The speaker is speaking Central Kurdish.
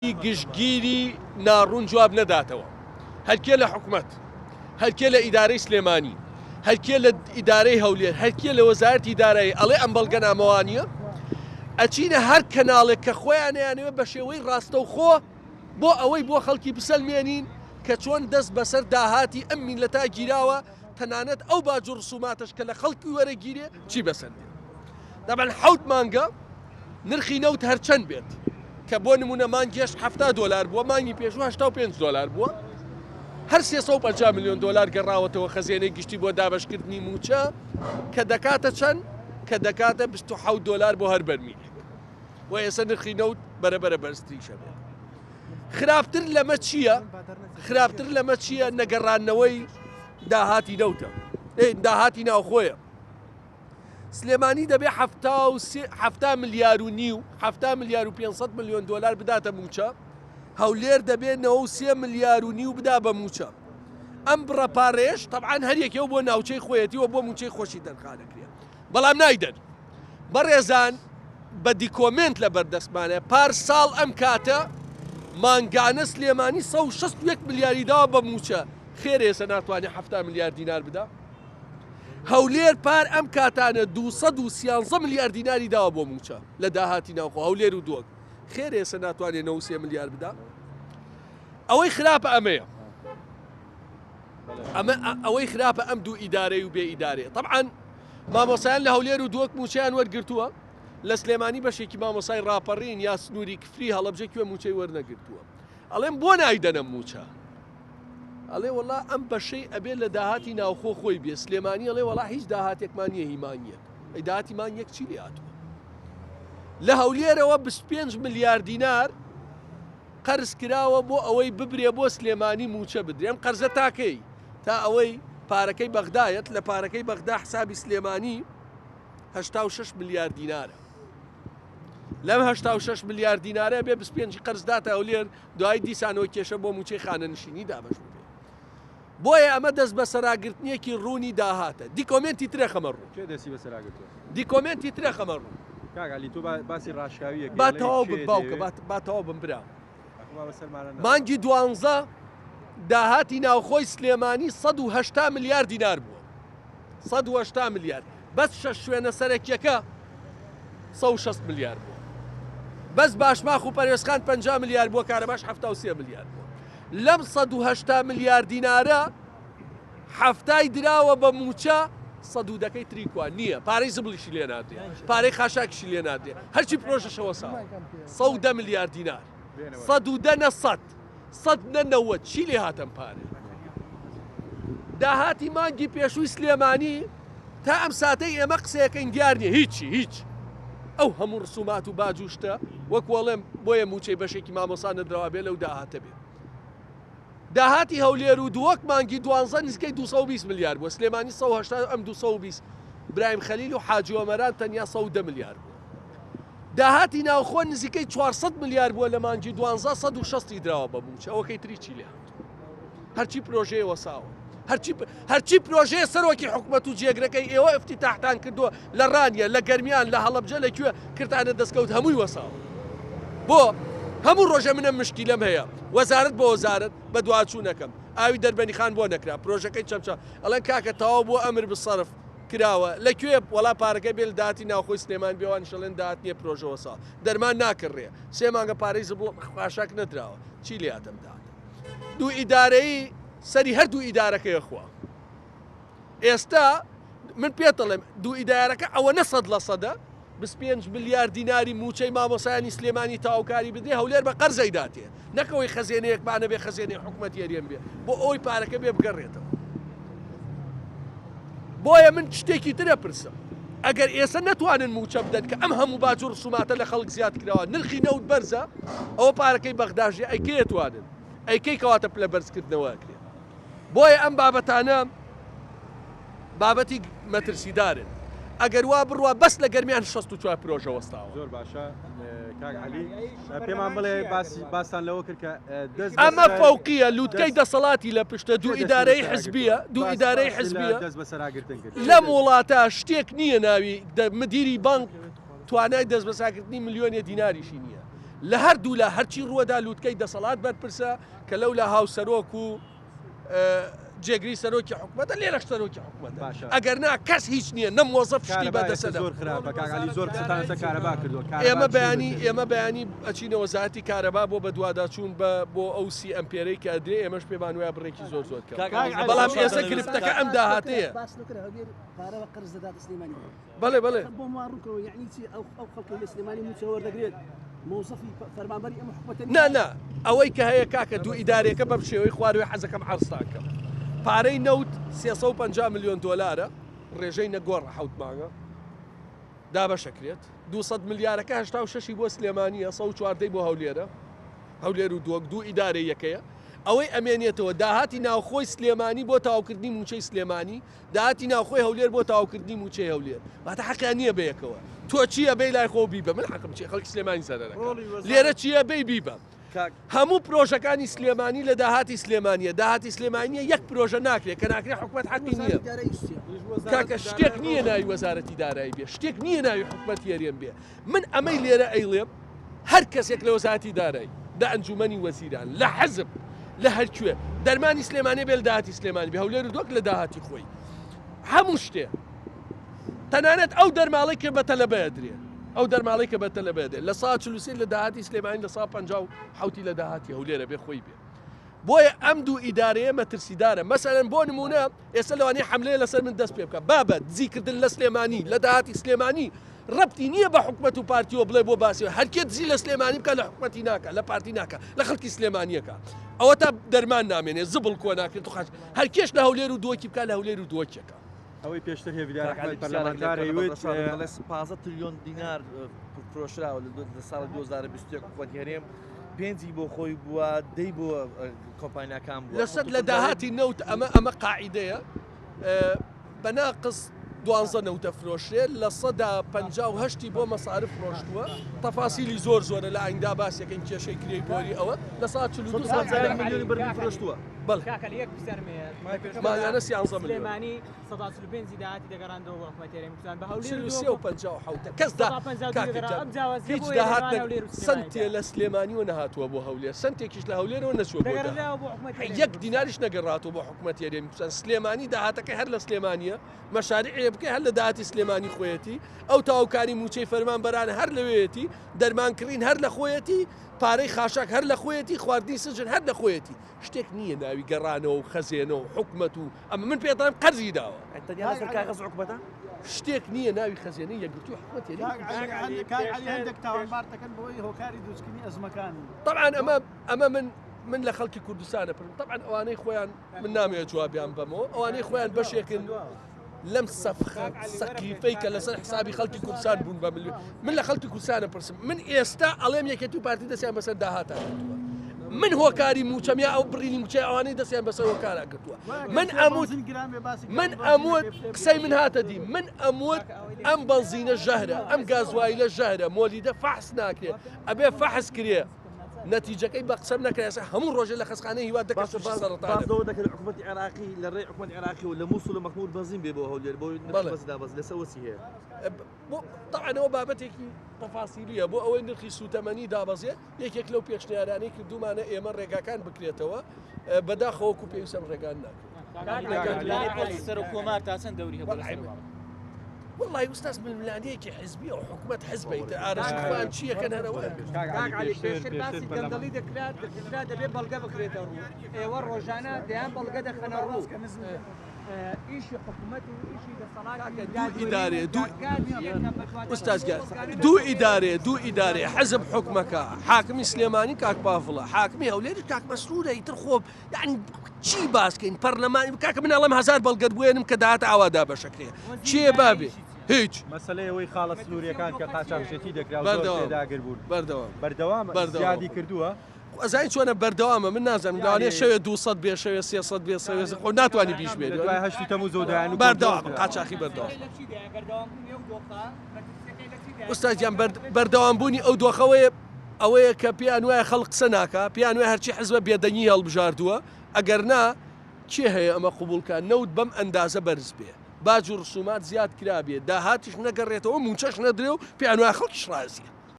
گشتگیری ناڕوون جواب نەداتەوە هەرکێ لە حکومەت، هەرکێ لە ئیدارەی سلێمانی، هەرکێ لە ئیدارەی هەولێر، هەرکێ لە وەزارەتی دارایی ئەڵێ ئەم بەڵگەنامە وا نییە، ئەچینە هەر کەناڵێک کە خۆیان ئەیانەوێت بە شێوەی ڕاستەوخۆ بۆ ئەوەی بۆ خەڵکی بسەلمێنین کە چۆن دەست بەسەر داهاتی ئەم میللەتە گیراوە، تەنانەت ئەو باج و ڕسوماتەش کە لە خەڵکی وەرەگیرێ چی بەسەر دێ. تەبعەن حەوت مانگە نرخی نەوت هەرچەند بێت کە بۆ نمونە مانگی هەشت 70 دۆلار بووە مانگی پێشوو 85 دۆلار بووە هەر 350 میلیۆن دۆلار گەڕاوەتەوە خەزێنەی گشتی بۆ دابەشکردنی مووچە کە دەکاتە چەند کە دەکاتە 27 دۆلار بۆ هەر بەرمیلێک و ئێستا نرخی نەوت بەرەبەرە بەرزتریشە بێت خراپتر لەمە چییە؟ خراپتر لەمە چییە نەگەڕاندنەوەی داهاتی نەوتە داهاتی ناوخۆیە سلێمانی دەبێ 70 ملیار و نیو 70 ملیار و 500 میلیۆن دلار بداتە موچە هەولێر دەبێ 93 ملیار و نیو بدا بە موچە ئەم بڕە پارێش طبعاان هەر یەکێ بۆ ناوچەی خۆیەتی و بۆ موچەی خۆشی دەرخانەکرێت بەڵام نایدەن بەڕێزان بە دیکۆمێنت لە بەردەستمانە پار ساڵ ئەم کاتە مانگانە سلێمانی 161 ملیاری داوە بە موچە خێرە ئێستا ناتوانێت 70 ملیار دینار بدا هەولێر پار ئەم کاتانە 213 ملیار دیناری داوە بۆ موچە لە داهاتی ناوخۆ هەولێر و دۆک خێرە ئێستا ناتوانێت 93 ملیار بدا ئەوەی خراپە ئەمەیە ئەمە ئەوەی خراپە ئەم دوو ئیدارەی و بێ ئیدارەیە طبعا مامۆسایان لە هەولێر و دۆک موچەیان وەرگرتووە لە سلێمانی بەشێکی مامۆسای ڕاپەڕین یا سنووری کفری هەڵەبجە کوێ موچەی وەرنەگرتووە ئەڵێم بۆ نایدەنە موچە ئەڵێ وەڵا ئەم بەشەی ئەبێ لە داهاتی ناوخۆ خۆی بێ سلێمانی ئەڵێ وەڵا هیچ داهاتێکمان نییە هی مانگیەک ئەی داهاتی مانگێک چی لێ هاتووە لە هەولێرەوە 25 ملیار دینار قەرز کراوە بۆ ئەوەی ببرێ بۆ سلێمانی مووچە بدرێ ئەم قەرزە تا کەی؟ تا ئەوەی پارەکەی بەغدایەت لە پارەکەی بەغدا حسابی سلێمانی 86 ملیار دینارە لەم 86 ملیار دینارە بێ 25 قەرز داتە هەولێر دوای دیسانەوە کێشە بۆ مووچەی خانەنشینی دابەش ببێ بۆیە ئەمە دەست بەسەراگرتنێکی ڕوونی داهاتە دیکۆمێنتی ترە خەمە ڕوو کێ دەستی بەسەراگرتووە دیکۆمێنتی ترە خەمە ڕوو کاک عەلی تۆ باسی ڕاشکاویەکەی با تەواو بم باوکە با تەواو بم برا مانگی دوانزە داهاتی ناوخۆی سلێمانی 180 ملیار دینار بووە 180 ملیار بەس شەش شوێنە سەرەکیەکە 160 ملیار بووە بەس باشماخ و پەروێزخان 50 ملیار بووە کارەباش 73 ملیار بووە لەم 180 ملیار دینارە حەفتای دراوە بە مووچە سەدو دەکەی تری کوا نییە پارەی زبڵیشی لێ نادرێ پارەی خاشاکیشی لێ نادرێ هەرچی پرۆژەشە وەساوە 110 ملیار دینار 110 نە سەد سەد نە نەوەد چی لێ هاتەم پارە داهاتی مانگی پێشووی سلێمانی تا ئەم ساتەی ئێمە قسەیەکەین دیار نییە هیچی هیچ ئەو هەموو ڕسومات و باج و شتە وەک وەڵێم بۆیە موچەی بەشێکی مامۆسا نەدراوە بێ لەو داهاتە بێ داهاتی هەولێر و دهۆک مانگی دوانزە نزیکەی 220 ملیار بووە، سلێمانی 180 ئەم 220، برایم خەلیل و حاجی ئۆمەران تەنیا 110 ملیار بووە. داهاتی ناوخۆ نزیکەی 400 ملیار بووە لە مانگی دوانزە 160 ی دراوە بە مووچە، ئەوەکەی تری چی لێ هاتووە؟ هەرچی پرۆژەیە وەساوە. هەرچی هەرچی پرۆژەیە سەرۆکی حکومەت و جێگرەکەی ئێوە ئفتیتاحتان کردووە لە ڕانیە لە گەرمیان لە هەڵەبجە لە کوێ کردتانە دەستکەوت هەمووی وەساوە بۆ هەموو ڕۆژە منە مشکیلەم هەیە وەزارەت بۆ وەزارەت بەدواچوونەکەم ئاوی دەربەنیخان بۆ نەکرا پرۆژەکەی چەمچە ئەڵێن کاکە تەواو بۆ ئەمر بسەرف کراوە لە کوێ وەڵا پارەکەی بێ لە داهاتی ناوخۆی سلێمان بێوانیش ئەڵێن داهات نییە پرۆژە وەساوە دەرمان ناکڕێ سێ مانگە پارەی زبڵ خاشاک نەدراوە چی لێ هاتەم داهاتە دوو ئیدارەیی سەری هەردوو ئیدارەکەی خوا ئێستا من پێتەڵێم دوو ئیدارەکە ئەوە نە سەد لە سەدە 25 ملیار دیناری موچەی مامۆسایانی سلێمانی تاوکاری بدرێ هەولێر بە قەرزەی داتێ نەکەوەی خەزێنەیەکمانە بێ خەزێنەی حکومەتی هەرێم بێ بۆ ئەوەی پارەکە بێ بگەڕێتەوە بۆیە من شتێکی ترە پرسم ئەگەر ئێستا نەتوانن موچە بدەن کە ئەم هەموو باج و ڕسوماتە لە خەڵک زیاد کراوە نرخی نەوت بەرزە ئەوە پارەکەی بەغداژێ ئەی کێ توانن ئەی کەی کەواتە پلە بەرزکردنەوە ئەکرێت بۆیە ئەم بابەتانە بابەتی مەترسیدارن ئەگەر وا بڕوا بەس لە گەرمیان 64 پرۆژە وەستاوە. زۆر باشە کاک عەلی پێمان بڵێ باسی باستان لەوە کرد کە دەست ئەمە فەوقیە لوتکەی دەسەڵاتی لە پشتە دوو ئیدارەی حزبیە دوو ئیدارەی حزبیە دەست بەسەراگرتن کرد لەم وڵاتە شتێک نییە ناوی مدیری بانک توانای دەست بەساکردنی ملیۆنێ دیناریشی نییە. لە هەردوولا هەرچی ڕووەدا لووتکەی دەسەڵات بەرپرسە کە لەولا هاوسەرۆک و جێگری سەرۆکی حکومەتە لێرەش سەرۆکی حکومەتە باشە. ئەگەر نا کەس هیچ نییە نە مۆزەف شتی کارەبا بەدەسە ئێستا نە زۆر خراپە کاک عەلی زۆر قسەتان لەسەر کارەبا کردووە کارەبا ئێمە چی بەیانی بکرێت؟ ئێمە بەیانی ئەچینە وەزارەتی کارەبا بۆ بەدواداچوون بە بۆ ئەو سی ئەمپێرەی کە ئەدرێ ئێمەش پێمان وایە بڕێکی زۆر زۆر کەمە کاک عەلی بەڵام زۆر ئێستا شادانە گرفتەکە کاک ئەم داهاتەیە. باس لەو کرا هەولێر پارە بە قەرز دەداتە سلێمانی. بەڵێ بەڵێ. بۆم وا ڕوونکەوە یەعنی چی ئەو ئەو خەڵکەی لە سلێمانی مووچە وەردەگرێت مۆزەفی فەرمانبەری ئەم حکومەتە نا نییە؟ نا ئەوەی کە هەیە کاکە دوو ئیدارەکە بەم شێوەی خواروێ حەزەکەم عەرزتان کەم پارەی نەوت 350 ملیۆن دۆلارە ڕێژەی نەگۆڕە حەوت مانگە دابەشەکرێت 200 ملیارەکە 86 ی بۆ سلێمانیە 114 ی بۆ هەولێرە هەولێر و دۆک دوو ئیدارەی یەکەیە ئەوەی ئەمێنێتەوە داهاتی ناوخۆی سلێمانی بۆ تەواوکردنی مووچەی سلێمانی داهاتی ناوخۆی هەولێر بۆ تەواوکردنی مووچەی هەولێر واتە حەقیان نییە بەیەکەوە تۆ چییە بەی لای خۆ بیبە من حەقم چییە خەڵکی سلێمانی زەرەرەکە لێرە چییە بەی بیبە هەموو پرۆژەکانی سلێمانی لە داهاتی سلێمانیە داهاتی سلێمانیە یەک پرۆژە ناکرێت کە ناکرێت حکومەت حەقی نییە کاکە شتێک نییە ناوی وەزارەتی دارایی بێ شتێک نییە ناوی حکومەت هەرێم بێ من ئەمەی لێرە ئەیڵێم هەر کەسێک لە وەزارەتی دارایی، لە ئەنجوومەنی وەزیران، لە حزب، لە هەرکوێ، دەرمانی سلێمانی بێ لە داهاتی سلێمانی بێ، هەولێر و دۆک لە داهاتی خۆی. هەموو شتێ. تەنانەت ئەو دەرماڵەی کە بە تەلەبە ئەدرێ، ئەو دەرماڵەی کە بە تەلەبە ئەدرێ، 43% لە داهاتی سلێمانی، 57% لە داهاتی هەولێرە بێ خۆی بێ. بۆیە ئەم دوو ئیدارەیە مەترسیدارە. مەسەلەن بۆ نموونە ئێستا لەوانەیە حەملەیە لەسەر من دەست پێ بکا. بابە دزیکردن لە سلێمانی، لە داهاتی سلێمانی ڕەبتی نییە بە حکومەت و پارتیەوە بڵێ بۆ باسی هەرکێ دزی لە سلێمانی بکا لە حکومەتی ناکا لە پارتی ناکا لە خەڵکی سلێمانیەکە. ئەوە تا دەرمان نامێنێ زبڵ کۆ ناکرێت و خاچ هەرکێش لە هەولێر و دۆکی بکا لە هەولێر و دۆکێکە. ئەوەی پێشتر هێڤیدار کاک عەلی ئەحمەد پرسیارێک لێ پەرلەمانتار بکەم ئەیوت بەڕێز شادان دەڵێ 15 تریلیۆن دینار فرۆشراوە لە ساڵی 2021 حکومەتی هەرێم پێنجی بۆ خۆی بووە دەی بۆ کۆمپانیاکان بووە لەسەر لە داهاتی نەوت ئەمە ئەمە قاعیدەیە بە ناقس دوانزە نەوتە فرۆشرێ 58% ی بۆ مەسارف ڕۆشتووە تەفاسیلی زۆر زۆرە لە ئایندا باسیەکەین کێشەی کرێی بۆری ئەوە 42% ملیۆنی بەرمیل فرۆشتووە. بەڵێ کاکە یەک پرسیارم هەیە مانگانە 13 ملیۆن. سلێمانی 45% داهاتی دەگەڕاندەوە بۆ حکومەتی هەرێمی کوردستان بە هەولێر 43 و 57 کەس دا کاکە جان هیچ داهات سەنتێ لە سلێمانیوە نەهاتووە بۆ هەولێر سەنتێکیش لە هەولێرەوە نەچووە بۆ داهات یەک دیناریش نەگەڕاتەوە بۆ حکومەتی هەرێمی کوردستان سلێمانی داهاتەکەی هەر لە سلێمانیە مەشاریعێ بکەی هەر لە داهاتی سلێمانی خۆیەتی ئەو تەواوکاری مووچەی فەرمانبەران هەر لەوێیەتی دەرمان کڕین هەر لە خۆیەتی پارەی خاشاک هەر لە خۆیەتی خواردنی سجن هەر لە خۆیەتی شتێک نییە ناوی گەڕانەوە و خەزێنە و حکومەت و ئەمە من پێت دەڵێم قەرزی داوە. تەنیا لەسەر کاغەز حکومەتە؟ شتێک نییە ناوی خەزێنەی یەکگرتووی حکومەت هەرێمی کوردستان. کاک عەلی هەندێک تاوانبار دەکەن بەوەی هۆکاری دروستکردنی ئەزمەکانن. تەبعەن ئەمە ئەمە من من لە خەڵکی کوردستان ئەپرسم تەبعەن ئەوانەی خۆیان من نامەوێت جوابیان بەمەوە ئەوانەی خۆیان بەشێکن لەم سەفخە سەقیفەی کە لەسەر حسابی خەڵکی کوردستان بوون بە ملیۆن من لە خەڵکی کوردستانە پرسم من ئێستا ئەڵێم یەکێتی و پارتی دەستیان بەسەر داهاتا گرتووە من هۆکاری موچەم یا ئەو بڕینی موچەی ئەوانەی دەستیان بەسەر هۆکارا گرتووە من ئەموت من ئەموت قسەی من هاتە دی من ئەموت ئەم بەنزینە ژەهرە ئەم گازوایلە ژەهرە مۆلیدە فەحس ناکرێ ئەبێ فەحس کرێ نەتیجەکەی بە قسەم نەکرا ئێستا هەموو ڕۆژێ لە خەستخانەی هیوا دە کەس باشە تووشی باس سەرەتان باس دەبن. لەوە دەکرێت حکوومەتی عێراقی لە ڕێی حکوومەتی عێراقیەوە لە مووسڵ و مەخموور بەنزین بێ بۆ هەولێر بۆ نرخی بەڵێ. بەنزین دابەزێت لەسەر ئەوە چی هەیە؟ بۆ تەبعەن ئەوە بابەتێکی تەفاسیلیە بۆ ئەوەی نرخی سووتەمەنی دابەزێت یەکێک لەو پێشنیارانەی کردوومانە ئێمە ڕێگاکان بکرێتەوە بەداخەوە وەکو پێویستە ئەم ڕێگان ناکرێت. سەرۆک کۆمار تا چەند دەوری هەبوو لەسەر وڵات؟ وەڵڵاهی ئوستاز ململانێیەکی حزبیە و حکومەت حزبە ئیتر ئارەزوو خۆیان چی ئەکەن هەر ئەوەیە. کاک عەلی پێشتر باسی گەندەڵی دەکرا دەکرا دەبێ بەڵگە بخرێتە ڕوو ئێوە ڕۆژانە دەیان بەڵگە دەخەنە ڕوو ئیشی حکومەت و ئیشی دەسەڵاتی دوو ئیدارێ دوو دادگا چییە کە بەدواداچوون ئوستاز بۆ گیان بەڵگانە دوو دەکرێت؟ ئیدارێ دوو ئیدارێ حزب حوکمەکە حاکمی سلێمانی کاک پاڤڵە حاکمی هەولێریش کاک مەسرورە ئیتر خۆ یعنی چی باس کەین پەرلەمان کاکە من ئەڵێم هەزار بەڵگەت بوێنم کە داهات ئاوا دابەشەکرێ چێ بابێ هیچ مەسەلەی ئەوەی خاڵە سنووریەکان کە قاچاخچێتی دەکرا و زۆر بەردەوام پێداگر بوون بەردەوام بەردەوام بەردەوام زیادی کردووە ئەزانی چۆنە بەردەوامە من نازانم لەوانەیە شەوێ 200 بێ شەوێ 300 بێ سەوێ خۆ ناتوانانی بیژمێری لە دوای هەشتی تەمووز و دایان و بەردەوام کۆنترۆڵ کرا. قاچاخی بەردەوام لە چیدایە بەردەوامبوونی ئەو دۆخە مەترسیەکەی لە چیدایە ئوستاد گیان بەردەوام بوونی ئەو دۆخەوەیە ئەوەیە کە پێیان وایە خەڵک قسە ناکا، پێیان وایە هەرچی حزبە بێدەنگی هەڵبژاردووە، ئەگەر نا کێ هەیە ئەمە قبوڵ کا نەوت بەم ئەندازە بەرز بێ، باج و ڕسومات زیاد کرابێ، داهاتیش نەگەڕێتەوە، مووچەش نەدرێ و پێیان وایە خەڵکیش ڕازییە.